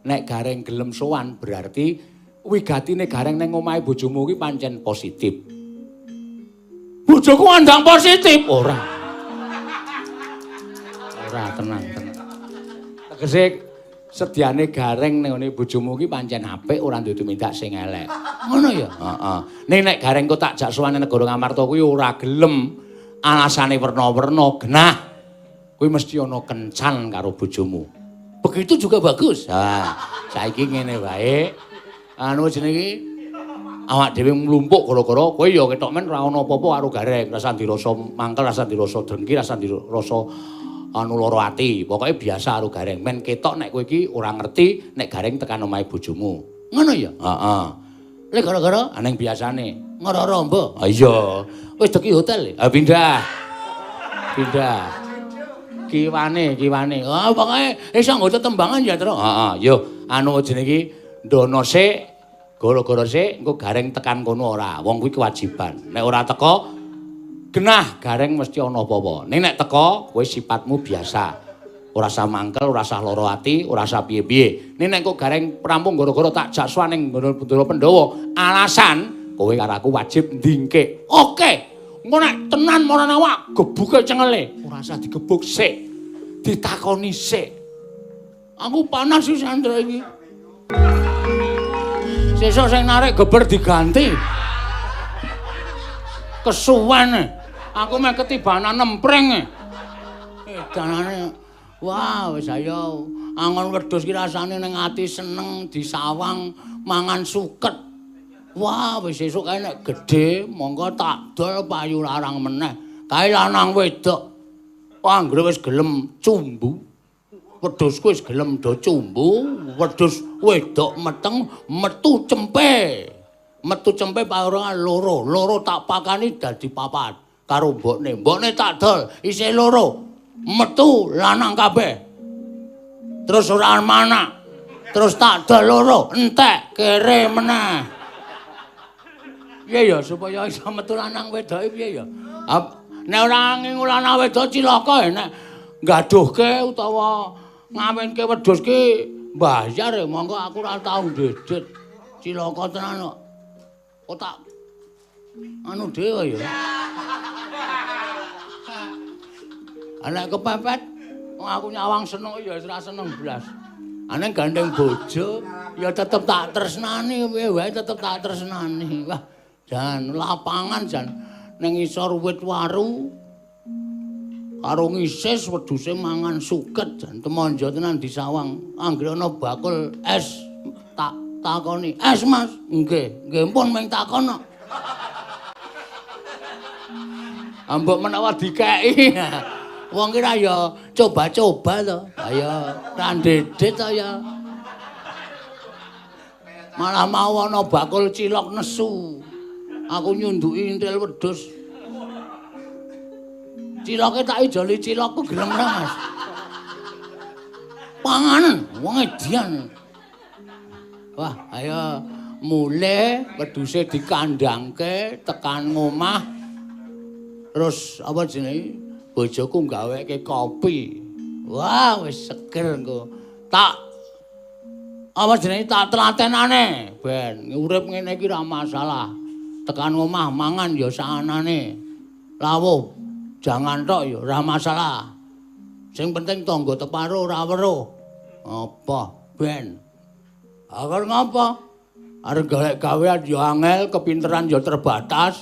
Nek Gareng gelem sowan berarti wigatine Gareng ning omahe bojomu kuwi pancen positif. Bojoku andang positif ora. Ora, tenang, tenang. Tegese sediane Gareng ning ngene bojomu ki pancen apik, ora duwe tumindak sing elek. Ngono ya? Heeh. Ning nek Gareng kok tak jak sowan negara Ngamarta kuwi ora gelem, alasane werna-werna, genah. Kuwi mesti ana kencan karo bojomu. Begitu juga bagus. Ha, saiki ngene wae. Anu jenenge iki awak dhewe mlumpuk gara-gara kowe ya ketok men ora ana apa-apa karo Gareng, rasa dirasa mangkel, rasa dirasa drengki, rasa dirasa anu lara ati. Pokoke biasa karo Gareng. Men ketok nek kowe iki ora ngerti nek Gareng tekan omahe bojomu. Ngono ya? Heeh. Lek gara-gara aneng biasane ngroro mbok. Ha iya. Wis deki hotel. Ha pindah. Pindah. Kiwane, kiwane. Ah pokoke iso nggo tetembangan ya, Tru. Heeh, yo anu jenenge iki ndono sik, gara-gara sik engko Gareng tekan kono ora. Wong kuwi kewajiban. Nek ora teko genah Gareng mesti ana apa-apa. Ning nek teko kowe sifatmu biasa. Ora usah mangkel, ora usah lara ati, ora usah piye-piye. Ning nek kok Gareng rampung gara-gara tak jak sowan ning nggon Bendara Pandhawa, alasan kowe karo aku wajib ndingkik. Oke. Engko nek tenan marane awak gebuke cengele. Ora usah digebuk sik. Ditakoni sik. Aku panas sih Sandra iki. Sesuk sing narik geber diganti. Kesuwen. Aku meh ketibanan nempreng. Edanane wah wis ayo angon wedhus ki rasane ning ati seneng disawang mangan suket. Wah wis sesuk kae nek gedhe monggo tak dol payu larang meneh. Kae lanang wedok. Anggere wis gelem cumbu. Wedhusku wis gelem do cumbu, wedhus wedok meteng metu cempe. Metu cempe parangan loro, loro tak pakani dadi papat karo mbokne. Mbokne tak dol isih loro. Metu lanang kabeh. Terus ora manak. Terus tak dol loro, entek kere meneh. Piye ya supaya iso metu lanang wedoke piye ya? Nek ora ngingu lanang wedok cilaka nek gaduhke utawa ngawinke wedhus ki bayar ya monggo aku ora tau ndedet. Cilaka tenan kok. Kok tak anu dhewe ya. Nek kepepet aku nyawang seneng ya wis ora seneng blas. Ane gandeng bojo ya tetep tak tresnani piye wae tetep tak tresnani. Wah, jan lapangan jan ning isor wit waru karo ngisis wedhuse mangan suket jan temonjo tenan disawang. Anggere ana bakul es tak takoni, "Es, Mas?" "Nggih." "Nggih pun mung takon kok." Ambok menawa dikeki. Wong ki ra ya coba-coba to. Ha ya ra ndedet to ya. Malah mau ana bakul cilok nesu. Aku nyunduki intil wedhus. Ciloke tak ijoli cilokku gelem ra, Mas. Panganan wong edian. Wah, ayo mulih wedhuse dikandhangke tekan ngomah. Terus apa jenenge? Bojoku gaweke kopi. Wah, wis seger engko. Tak apa jenenge tak telatenane ben urip ngene iki ora masalah. Tekan omah mangan ya saanane. Lawuh jangan tok ya ora masalah. Sing penting tangga teparo ora weruh. Apa ben? Arep ngapa? Arep golek gawean ya angel, kepinteran ya terbatas.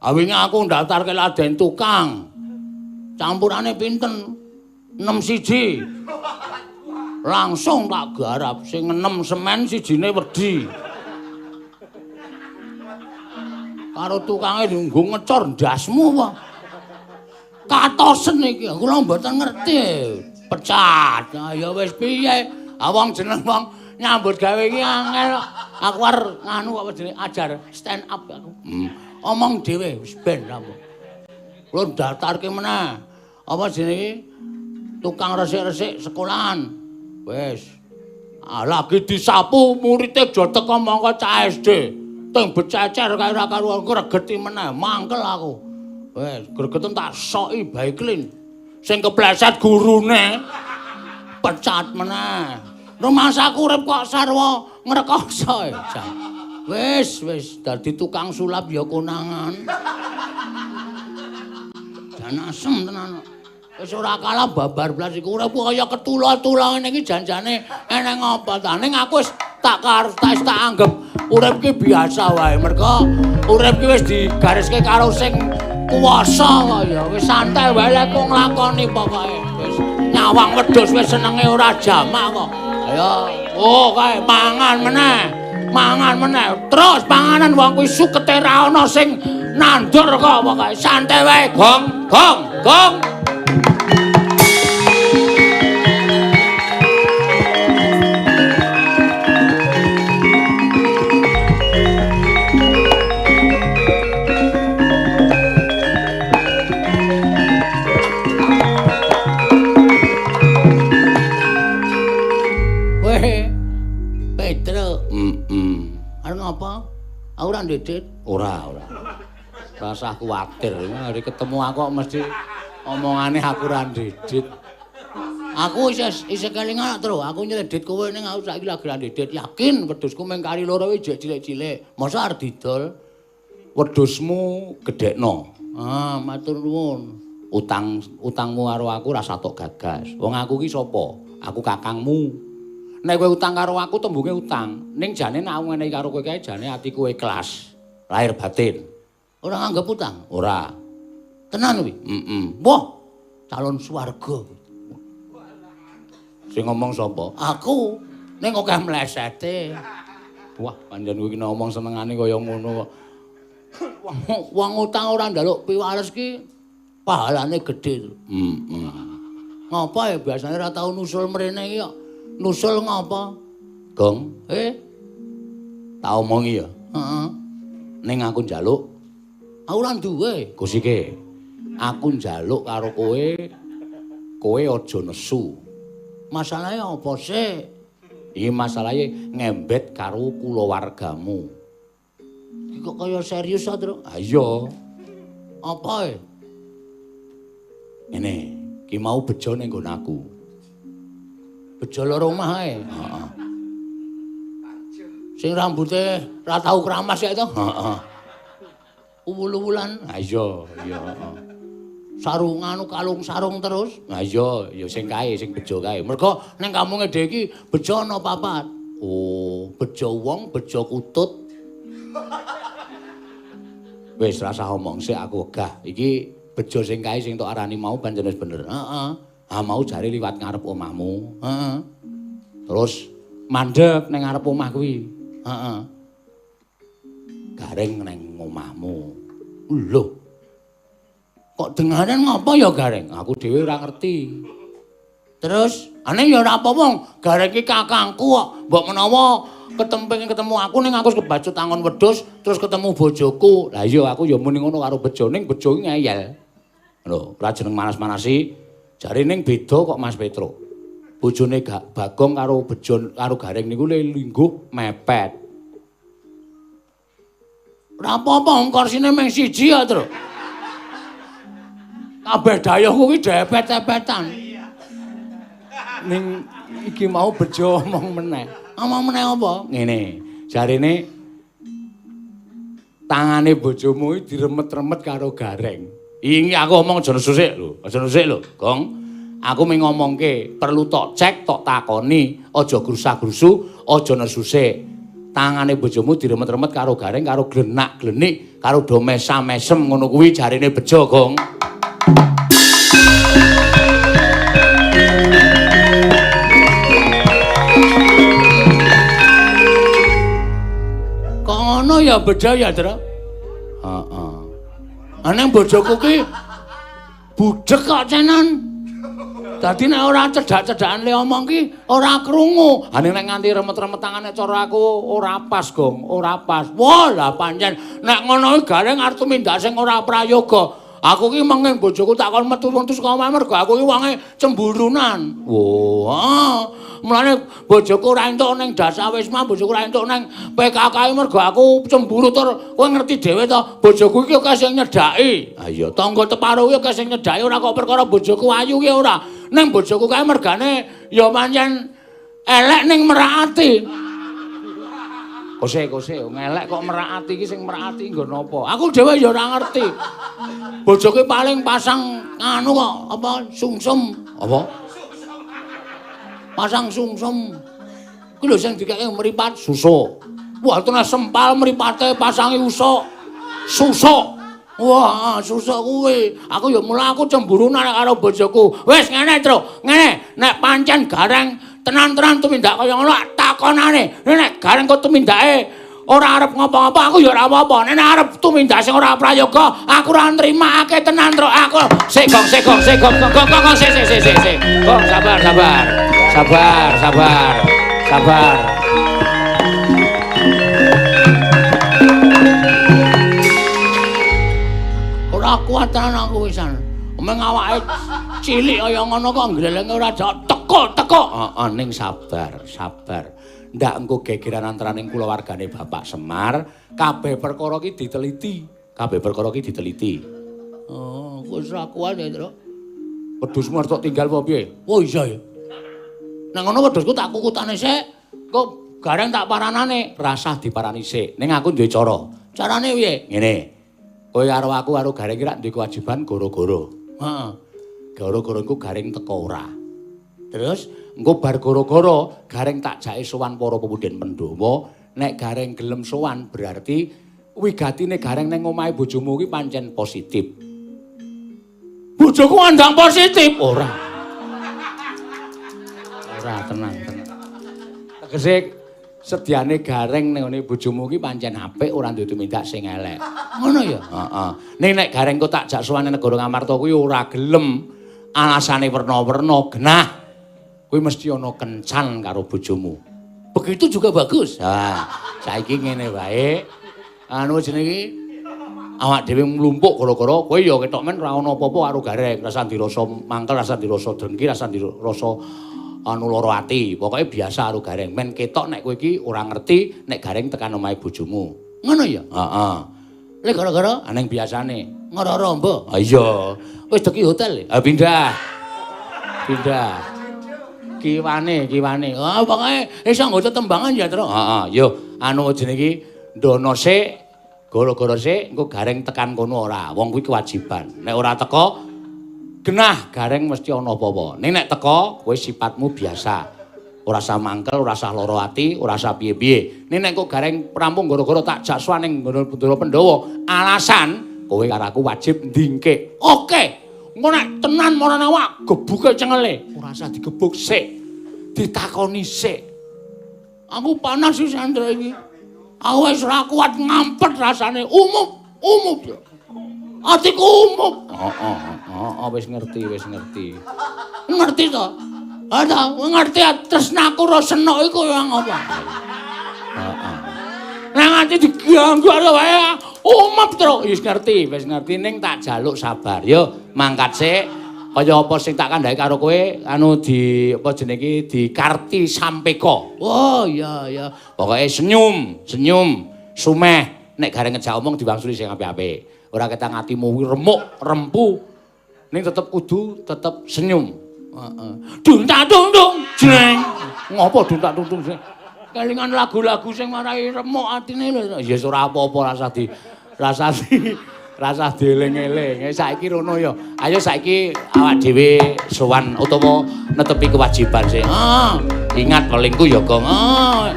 Awinge aku ndaftarke laden tukang. Campurane pinten? 6 siji. Langsung tak garap sing 6 semen sijine wedi. Karo tukange nggo ngecor ndasmu apa? Katosen iki, kula mboten ngerti. Pecat. Nah, ya wis piye? Ah wong jeneng wong nyambut gawe iki angel kok. Aku arep nganu apa jenenge ajar stand up aku. Omong dhewe wis ben rampung. Kula daftarke meneh. Apa jenenge? Tukang resik-resik sekolahan. Wis. Ah lagi disapu murite aja teko mongko cah SD. Teng bececer kae ora karuan gregeti meneh, mangkel aku. Wis, gregeten tak soki bae klin. Sing kepleset gurune. Pecat meneh. Rumasaku urip kok sarwa ngrekoso ya. Wis, wis dadi tukang sulap ya konangan. Jan asem tenan. Wis ora kalah babar blas iku urip kaya ketula-tula ngene iki janjane eneng apa ta. Ning aku wis tak tak anggap urip ki biasa wae. Mergo urip ki wis digariske karo sing kuwasa kok ya. Wis santai wae lek kok nglakoni pokoke. Wis nyawang wedhus wis senenge ora jamak kok. Ayo, oh kae mangan meneh. Mangan meneh. Terus panganan wong kuwi sukete ra ana sing nandur kok pokoke. Santai wae, gong, gong, gong. Apa? Aku ora ndedit. Ora, ora. Rasah kuwatir. Hari ketemu aku kok mesti omongane aku ora ndedit. Aku isih kelingan terus. Aku nyredit kowe ning aku saiki lagi ora ndedit. Yakin wedhusku mung kari loro iki jek cilik-cilik. Mosok arep didol? Wedhusmu gedhekno. Ah, matur nuwun. Utangmu karo aku ora satok gagas. Wong aku ki sapa? Aku kakangmu. Nek kowe utang karo aku tembunge utang. Ning jane nek aku ngene karo kowe kae jane atiku ikhlas. Lahir batin. Ora nganggep utang? Ora. Tenan kuwi? Heeh. Wah, calon swarga. Sing ngomong sapa? Aku. Ning akeh mlesete. Wah, pancen kuwi ngomong senengane kaya ngono kok. Wong utang ora njaluk piwales ki pahalane gedhe. Heeh. Ngapa ya biasane ora tau nusul mrene iki kok. Nusul ngapa? Gong, tak omongi ya. Heeh. Ning aku njaluk, aku ora duwe. Gusike. Aku njaluk karo kowe, kowe aja nesu. Masalahe apa sih? Iki masalahe ngembet karo kulawargamu. Iki kok kaya serius ta, Tru? Ha iya. Apa e? Ngene, iki mau bejo ning nggon aku. Bejo loro omah ae. Heeh. Sing rambute ra tau kramas ya to? Heeh. Uwul-uwulan. Ha iya, iya, heeh. Sarungan kalung sarung terus. Ha iya, ya sing kae, sing bejo kae. Mergo ning kampunge dhewe iki bejo ana papat. Oh, bejo wong, bejo kutut. Wis rasah omong sik aku wegah. Iki bejo sing kae sing tok arani mau pancen wis bener. Heeh. Ah mau jare liwat ngarep omahmu. Heeh. Terus mandek ning ngarep omah kuwi. Heeh. Gareng ning omahmu. Lho. Kok dengaren ngapa ya Gareng? Aku dhewe ora ngerti. Terus, ane ya ora apa-apa, Gareng iki kakangku kok. Mbok menawa ketemping ketemu aku ning aku kebacut angon wedhus terus ketemu bojoku. Lah iya aku ya muni ngono karo bejo ning bejo iki ngeyel. Lho, ora jeneng manas-manasi. Jare ning beda kok Mas Petro. Bojone Bagong karo bejo karo Gareng niku le lingguh mepet. Ora apa-apa wong korsine mung siji ya, Tru. Kabeh dayoh kuwi depet-depetan. Ning iki mau bejo omong meneh. Omong meneh apa? Ngene, jarene tangane bojomu iki diremet-remet karo Gareng. Iki aku omong aja nesu sik lho, aja nesu sik lho, Gong. Aku mung ngomongke, perlu tok cek, tok takoni, aja grusah-grusu, aja nesu sik. Tangane bojomu diremet-remet karo Gareng, karo glenak-glenik, karo do mesam-mesem ngono kuwi jarene bejo, Gong. Kok ngono ya bejo ya, Tru? Heeh. Aneng bojoku ki budhek kok cenan. Dadi nek ora cedhak-cedhakan le omong ki ora krungu. Ha nek nganti remet-remet tangane cara aku ora pas, Gong, ora pas. Wah, lah pancen nek ngono iki Gareng arep tumindak sing ora prayoga. Aku ki menging bojoku tak kon metu-metu saka omah mergo aku ki wonge cemburunan. Wah, mulane bojoku ora entuk ning Dasawisma, bojoku ora entuk ning PKK mergo aku cemburu tur. Kowe ngerti dhewe to, bojoku iki akeh sing nyedhaki. Ha iya, tangga teparo kuwi akeh sing nyedhaki ora kok perkara bojoku ayu ki ora. Ning bojoku kae mergane ya pancen Elek ning merak ati. Kose-kose ngelek kok merak ati iki sing merak ati nggo napa? Aku dhewe ya ora ngerti. Bojoke paling pasang anu kok apa sungsum. Apa? Pasang sungsum. Kuwi lho sing dikeke mripat susuk. Wah, tenan sempal mripate pasangi usuk. Susuk. Wah, susuk kuwi. Aku ya mula aku cemburu nek karo bojoku. Wis ngene, Tru. Ngene, nek pancen Gareng tenan-tenan tumindak kaya ngono takonane. Nek Gareng kok tumindake ora arep ngopo-ngopo, aku ya ora apa-apa. Nek arep tumindak sing ora prayoga, aku ora nrimakake tenan, Tru. Aku sik gong, sik gong, sik gong, gong, gong, sik sik sik sik. Gong, sabar, sabar. Sabar, sabar. Sabar. Ora kuat tenan aku wisan. Meng awake cilik kaya ngono kok nglelenge ora teko-teko. Heeh, ning sabar, sabar. Ndak engko gegeran antaraning kulawargane Bapak Semar, kabeh perkara iki diteliti. Kabeh perkara iki diteliti. Oh, wis ora kuat ya, Tru. Wedhusmu arep tok tinggal apa piye? Oh iya ya. Nek ngono wedhusku tak kukutane sik, kok Gareng tak paranane, rasah diparani sik. Ning aku duwe cara. Carane piye? Ngene. Kowe karo aku karo Gareng iki rak duwe kewajiban goro-goro. Heeh. Goro-goro iku Gareng teko ora. Terus engko bar goro-goro Gareng tak jake sowan para pepundhen Pandhawa. Nek Gareng gelem sowan berarti wigatine Gareng ning omahe bojomu iki pancen positif. Bojoku andang positif ora. Ora tenang, tenang. Tegese sediane Gareng ning ngene bojomu iki pancen apik ora duwe tumindak sing elek. Ngono ya? Heeh. Ning nek Gareng kok tak jak sowan negara Ngamarta kuwi ora gelem alasane werna-werna genah. Kuwi mesti ana kencan karo bojomu. Begitu juga bagus. Ha, saiki ngene wae. Anu jenenge iki awak dhewe mlumpuk gara-gara kowe ya ketok men ora ana apa-apa karo Gareng, rasa dirasa mangkel, rasa dirasa drengki, rasa dirasa anu lara ati. Pokoke biasa karo Gareng. Men ketok nek kowe iki ora ngerti nek Gareng tekan omahe bojomu. Ngono ya? Heeh. Lek gara-gara aneng biasane ngroro mbo. Ha iya. Wis deki hotel. Ha pindah. Pindah. Kiwane, kiwane. Ah pokoke iso nggo tetembangan ya, Tru. Heeh, yo anu jenenge iki ndono sik, gara-gara sik engko Gareng tekan kono ora. Wong kuwi kewajiban. Nek ora teko genah Gareng mesti ana apa-apa. Ning nek teko kowe sifatmu biasa. Ora usah mangkel, ora usah lara ati, ora usah piye-piye. Ning nek kok Gareng rampung gara-gara tak jak sowan ning nggon Bendara Pandhawa, alasan kowe karo aku wajib ndingkik. Oke. Engko nek tenan marane awak gebuke cengele. Ora usah digebuk sik. Ditakoni sik. Aku panas wis Andra iki. Aku wis ora kuat ngampet rasane. Umup, umup. Atiku umup. Heeh, heeh, wis ngerti, wis ngerti. Ngerti to? Ada, ngerti tresnaku ora senok iku yang apa? Heeh. Nek nganti diganggu karo wae umup terus. Wis ngerti, wis ngerti ning tak jaluk sabar. Yo mangkat sik. Kaya apa sing tak kandhake karo kowe anu di apa jenenge iki di Karti Sampeka. Oh iya iya. Pokoke senyum, senyum, sumeh. Nek Gareng ngejak omong diwangsuli sing apik-apik. Ora ketang atimu kuwi remuk, rempu. Ning tetep kudu tetep senyum. Heeh. Dung tak dung dung jreng. Ngopo dung tak dung dung jreng? Kelingan lagu-lagu sing marai remuk atine lho. Ya wis ora apa-apa rasah dieling-eling. Saiki rono ya. Ayo saiki awak dhewe sowan utawa netepi kewajiban sik. Ah, ingat welingku ya, Gong. Ah.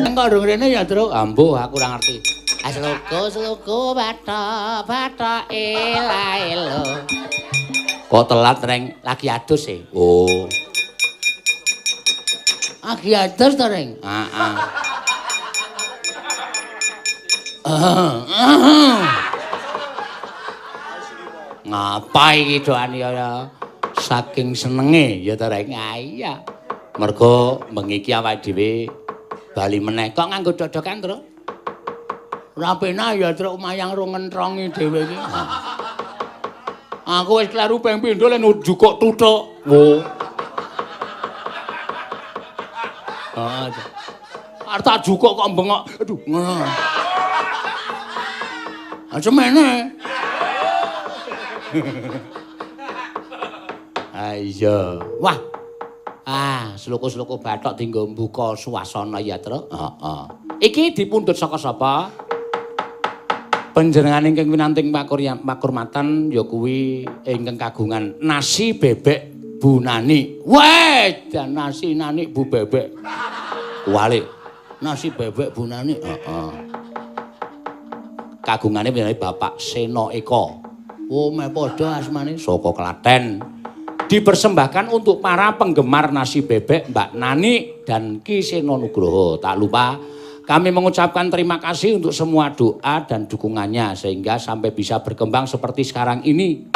Engko ndung rene ya, Truk. Ambuh aku ora ngerti. Asluku sluku bathok bathok ela elo. Kok telat Reng? Lagi adus e. Oh. Lagi adus to, Reng? Heeh. Ngapa iki doane ya? Saking senenge ya to, Reng. Ah iya. Mergo bengi iki awake dhewe bali meneh. Kok nganggo dodokan, Truk? Ora penak ya, Truk, mayang ro ngentrongi dhewe iki. Aku wis kleru ping pindho le njukuk tuthuk. Wo. Heeh. Arep tak jukuk kok bengok. Aduh, ngono. Aja mene. Ayo. Wah. Ah, sluku-sluku bathok dienggo mbuka suasana ya, Truk. Heeh. Iki dipundhut saka sapa? Panjenengan ingkang winanting pakurmatan ya kuwi ingkang kagungan nasi bebek Bu Nani. Weh, dan nasi Nani Bu Bebek. Kuwalik. Nasi bebek Bu Nani. Heeh. Kagungane panjenengane Bapak Seno Eko. Oh, meh padha asmane saka Klaten. Dipersembahkan untuk para penggemar nasi bebek Mbak Nani dan Ki Seno Nugroho. Tak lupa kami mengucapkan terima kasih untuk semua doa dan dukungannya sehingga sampai bisa berkembang seperti sekarang ini.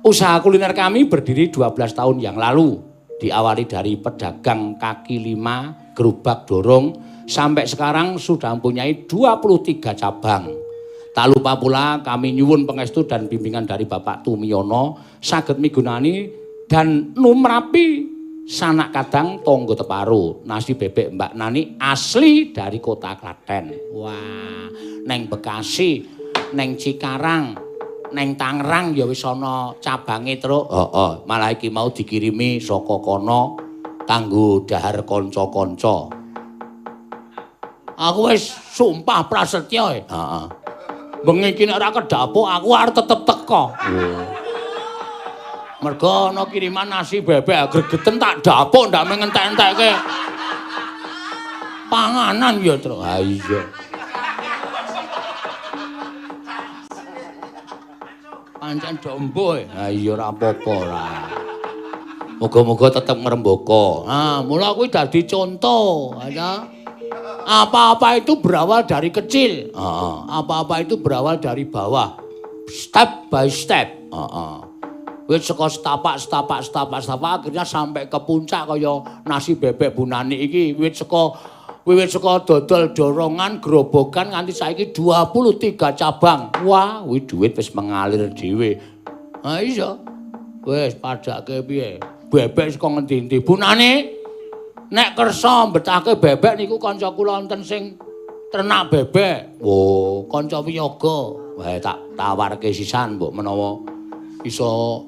Usaha kuliner kami berdiri 12 tahun yang lalu. Diawali dari pedagang kaki lima, gerobak dorong, sampai sekarang sudah mempunyai 23 cabang. Tak lupa pula kami nyuwun pengestu dan bimbingan dari Bapak Tumiono saged migunani dan numrapi sanak kadang tonggo teparo. Nasi bebek Mbak Nani asli dari kota Klaten. Wah, neng Bekasi, neng Cikarang, neng Tangerang ya wis ana cabange, Truk. Heeh, malah iki mau dikirimi saka kono kanggo dahar kanca-kanca. Aku wis sumpah prasetya. Heeh. Bengi iki nek ora kedapuk aku arep tetep teka. Mergo ana kiriman nasi bebek gregeten tak dapuk ndak mung entek-entekke panganan ya, Truk. Ha iya. Pancen do embuh. Ha iya ora apa-apa ora. Muga-muga tetep ngrembaka. Ah, mula kuwi dadi contoh, ya. Apa-apa itu berawal dari kecil. Heeh. Apa-apa itu berawal dari bawah. Step by step. Heeh. Wis saka setapak, setapak, setapak, setapak akhirnya sampai ke puncak kaya nasi bebek Bu Nani iki wiwit saka dodol dorongan gerobokan nganti saiki 23 cabang. Wah, kuwi duit wis mengalir dhewe. Ha iya. Wis padake piye? Bebek saka ngendi-endi. Bu Nani nek kersa mbetake bebek niku kanca kula wonten sing ternak bebek. Oh, kanca wiyaga. Wae tak tawarke sisan mbok menawa iso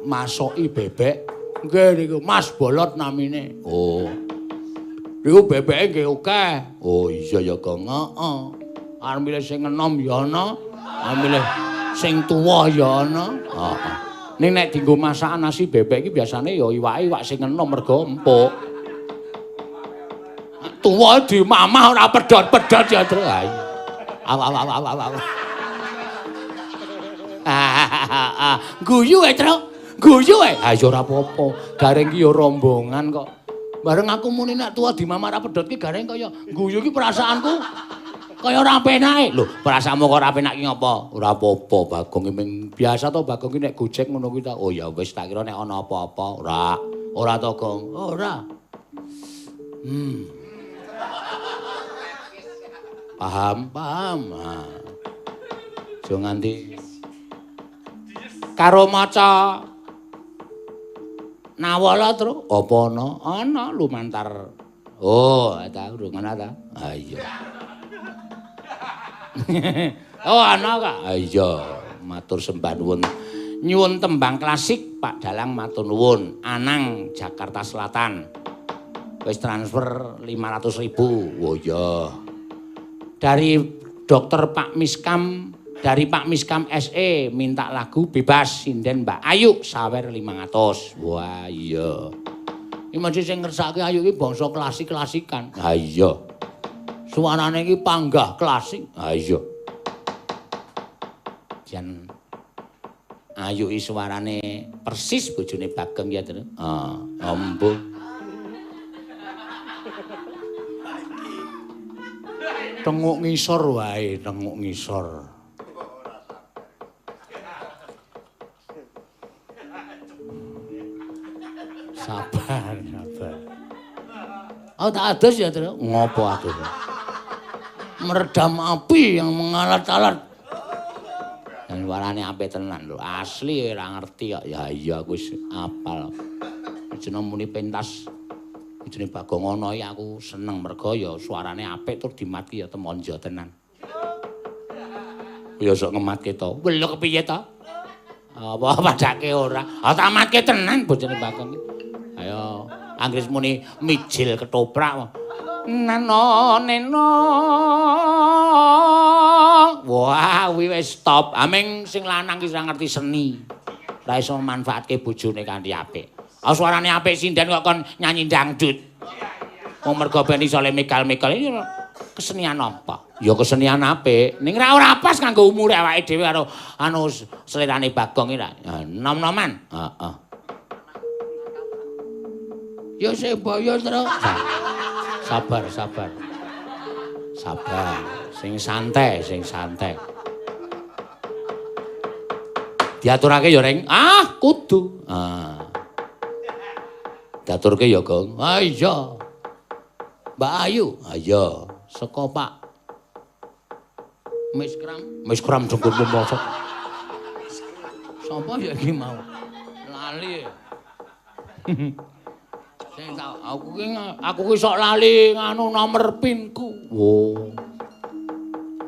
masoki bebek. Nggih niku Mas Bolot namine. Oh. Niku bebeke nggih akeh. Oh iya ya, Gong. Heeh. Arep milih sing enom ya ana, arep milih sing tuwa ya ana. Heeh. Ning nek dienggo masakan nasi bebek iki biasane ya iwake iwak sing enom mergo empuk. Tuwa dimamah ora pedhot-pedhot ya, Truk. Ha iya. Aw aw aw aw aw. Guyu e, Truk. Guyu e. Ha ya ora apa-apa. Gareng ki ya rombongan kok. Bareng aku muni nek tuwa dimamah ora pedhot ki gareng kaya guyu ki perasaanku kaya ora penake. Lho, perasaanmu kok ora penak ki ngopo? Ora apa-apa, Bagong ki ming biasa to Bagong ki nek gojek ngono kuwi ta. Oh ya wis tak kira nek ana apa-apa. Ora. Ora to, Gong. Ora. Paham, paham. Ha. Aja nganti karo maca Nawala, Truk. Apa ana? Ana lumantar. Oh, ta urung ana ta? Ha iya. Oh, ana kak. Ha iya, matur sembah nuwun. Nyuwun tembang klasik Pak Dalang matur nuwun. Anang Jakarta Selatan. Wis transfer 500.000. Oh iya. Dari Dokter Pak Miskam, dari Pak Miskam SE minta lagu bebas sinden Mbak Ayu sawer 500. Wah iya. Iki mesti sing ngersake Ayu iki bangsa klasik-klasikan. Ha iya. Suarane iki panggah klasik. Ha iya. Jan Ayu iki suarane persis bojone Bageng ya, Tru. Ah, embuh. Tenguk ngisor wae, tenguk ngisor. Sabar, sabar. Oh, tak adus ya, Tru? Ngopo adus? Meredam api yang mengalat-alat. Dan warane apik tenan lho. Asli ora ngerti kok. Ya iya aku wis apal. Jeneng muni pentas Bojone Bagong ana iki aku seneng merga ya suarane apik tur dimatki ya temonjo tenan. Ya sok ngematke to. Lho kepiye to? Apa padake ora? Ah tak matke tenan bojone Bagong iki. Ayo, anggris muni mijil ketoprak. Nano neno. Wah, kuwi wis stop. Aming sing lanang ki ora ngerti seni. Ora iso manfaatke bojone kanthi apik. Ah suarane apik sinden kok kon nyanyi dangdut. Wong mergo ben iso le megal-megal iki kesenian apa? Ya kesenian apik. Ning ora pas kanggo umure awake dhewe karo anu selerane Bagong iki ra. Nom-noman. Heeh. Ya sebaya, Tru. Sabar, sabar. Sabar. Sing santai, sing santai. Diaturake ya, Reng. Ah, kudu. Ah. Diaturke ya, Gong. Ah iya. Mbak Ayu. Ah iya. Saka Pak Miskram. Miskram jengkurmu mosok. Sapa ya iki mau? Lali. Sing tak aku ki sok lali nganu nomor pinku. Oh.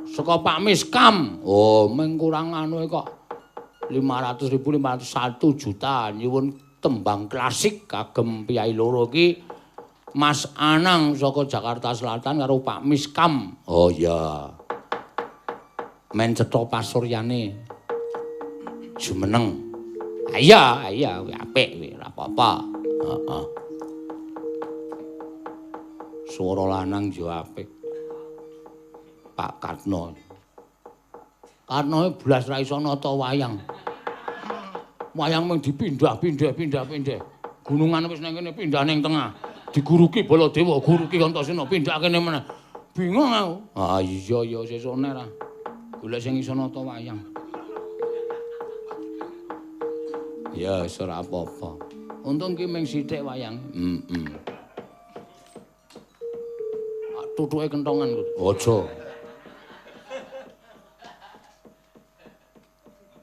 Saka Pak Miskam. Oh, meng kurang anu kok 500.000 501 juta nyuwun tembang klasik kagem piyai loro iki Mas Anang saka Jakarta Selatan karo Pak Miskam. Oh iya. Men cetha pasuryane jumeneng. Ah iya, iya kuwi apik kuwi ora apa-apa. Heeh. Swara lanang yo apik. Pak Karno. Karno blas ra iso nata wayang. Wayang mung dipindah-pindah pindah-pindah. Gunungan wis nang kene pindah ning tengah. Diguruki Baladewa, guruki Antasena pindah kene meneh. Bingung aku. Ah iya ya sesone ra. Golek sing iso nata wayang. Ya wis ora apa-apa. Untung ki mung sithik wayang. Heeh. Tutuke kentongan aja.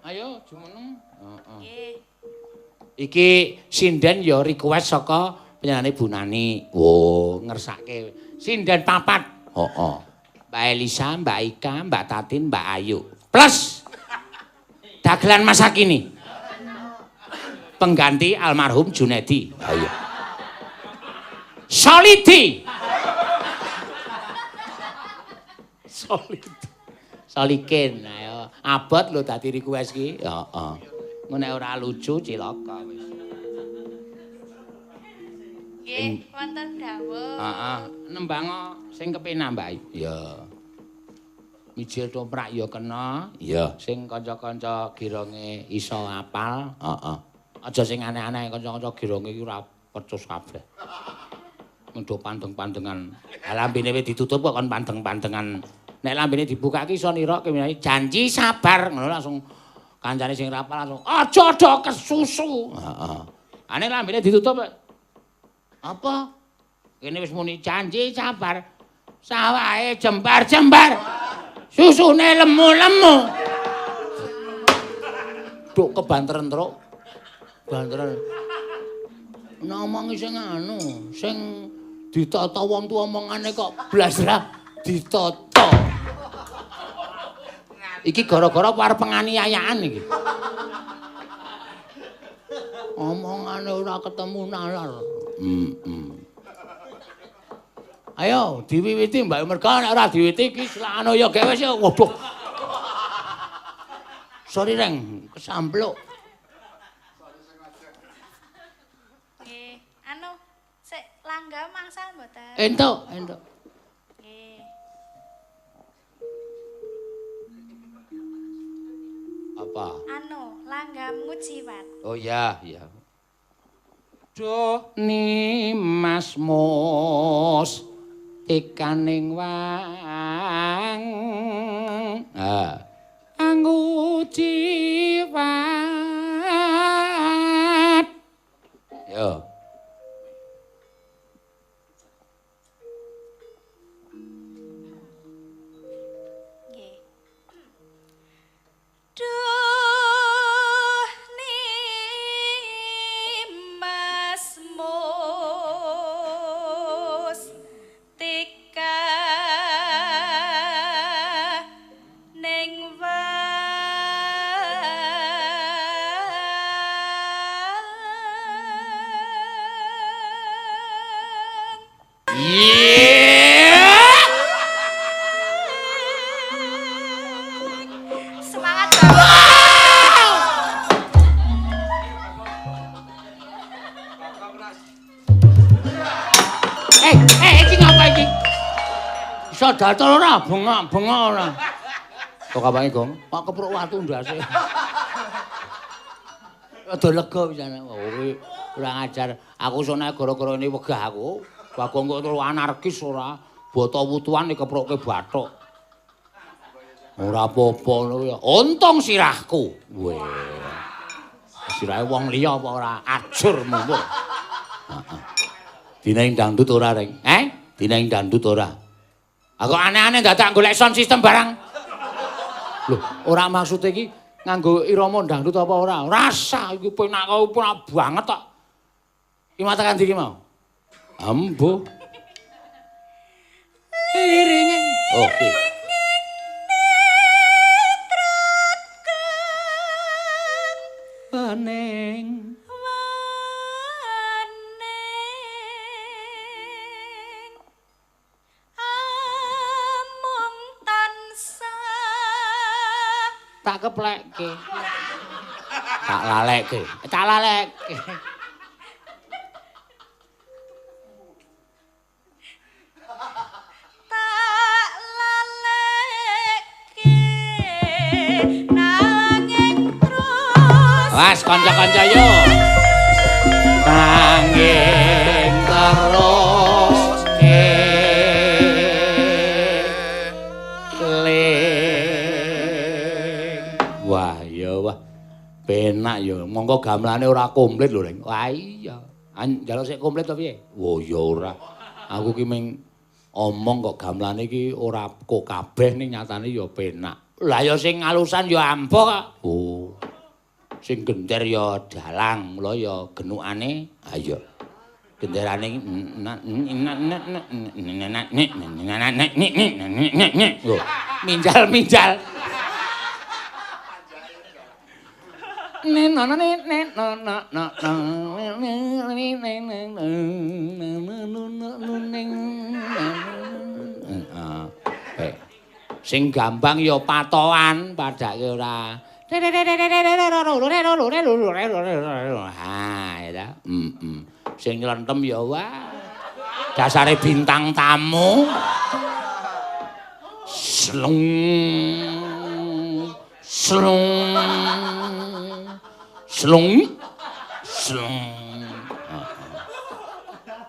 Ayo jumeneng. Heeh. Nggih. Iki sinden ya request saka penyanyi Bu Nani. Oh, ngersake sinden papat. Heeh. Mbak Elisa, Mbak Ika, Mbak Tatin, Mbak Ayu. Plus dagelan masa kini. Pengganti almarhum Junedi. Ayo. Solidi. Solid. Solikin, ayo. Abot lho dadi request ki. Heeh. Engko nek ora lucu cilaka wis. Nggih, wonten dawuh. Heeh, nembang sing kepenak, Mbak. Ya. Mijil toprak ya kena. Ya, sing kanca-kanca gironge iso apal. Heeh. Aja sing aneh-aneh kanca-kanca gironge iki ora pecus kabeh. Mendo pandeng-pandengan. Ha lambene wis ditutup kok kon pandeng-pandengan. Nek lambene dibuka ki iso nirokke janji sabar ngono langsung kancane sing rapal langsung aja do kesusu. Heeh. Ane lambene ditutup apa? Kene wis muni janji sabar. Sawahe jembar-jembar. Susune lemu-lemu. Duk kebanteren truk. Banteren. Ngomongi sing anu, sing ditata wong tuwa omongane kok blas ra ditata. Iki gara-gara arep penganiayaan iki. Omongane ora ketemu nalar. Heeh. Ayo diwiwiti Mbak merga nek ora diwiwiti iki selakano ya gawe wis waduh. Sorry Reng, kesampluk. Nggih, anu sik langgam angsal mboten? Entuk, entuk. Nggih. Apa? Anu, langgam ngujiwat. Oh iya, iya. Duh Nimas Mus tekaning wang. Ha. Angujiwat. Yo. Nggih. Duh Nimas Mus Iya. Semangat banget. Iki ngapa iki? Iso datal ora? Bengok-bengok ora. Kok kapange, Gong? Pak kepruk watu ndase. Rada lega pisan. Oh, kuwi kurang ajar. Aku sone gara-gara ini wegah aku. Bagong kok terus anarkis ora. Boto wutuan dikeprukke bathuk. Ora apa-apa ngono kuwi. Untung sirahku. Weh. Sirahe wong liya apa ora ajur mumur. Heeh. Dina ing dangdut ora, Reng? Eh? Dina ing dangdut ora? Aku aneh-aneh dadak golek sound system barang. Lho, ora maksude iki nganggo irama dangdut apa ora? Rasa iki penak kok penak banget tok. Iki matakan ndi iki mau? Ambo. Liringe. Oke. Wening. Amung tansah Tak keplekke. Tak lalekke. Tak lalekke. Tak lalekke nanging terus. Was kanca-kanca yo. Nanging terus eling. Wah ya wah. Penak ya. Monggo gamelane ora komplit lho, Reng. Wah iya. Njaluk sik komplit to piye? Wah ya ora. Aku ki ming omong kok gamelane iki ora kok kabeh ning nyatane ya penak. Lah ya sing alusan ya ampuh kok. Oh. Sing gender ya dalang, mula ya genukane ayo. Genderane minjal-minjal. Sing gampang ya patoan, padake ora. Ha, ya ta. Heeh. Sing nylentem ya wah. Dasare bintang tamu. Slung. Slung. Slung. Slung.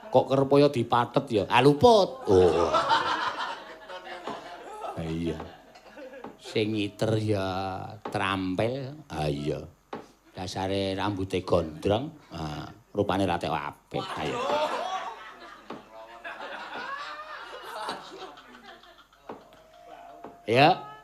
Kok kerep kaya dipatet ya? Ah luput. Oh. Iya. Sing ngiter ya trampil. Ah iya. Dasare rambute gondrong, ah rupane ra tek apik. Ayo. Ya.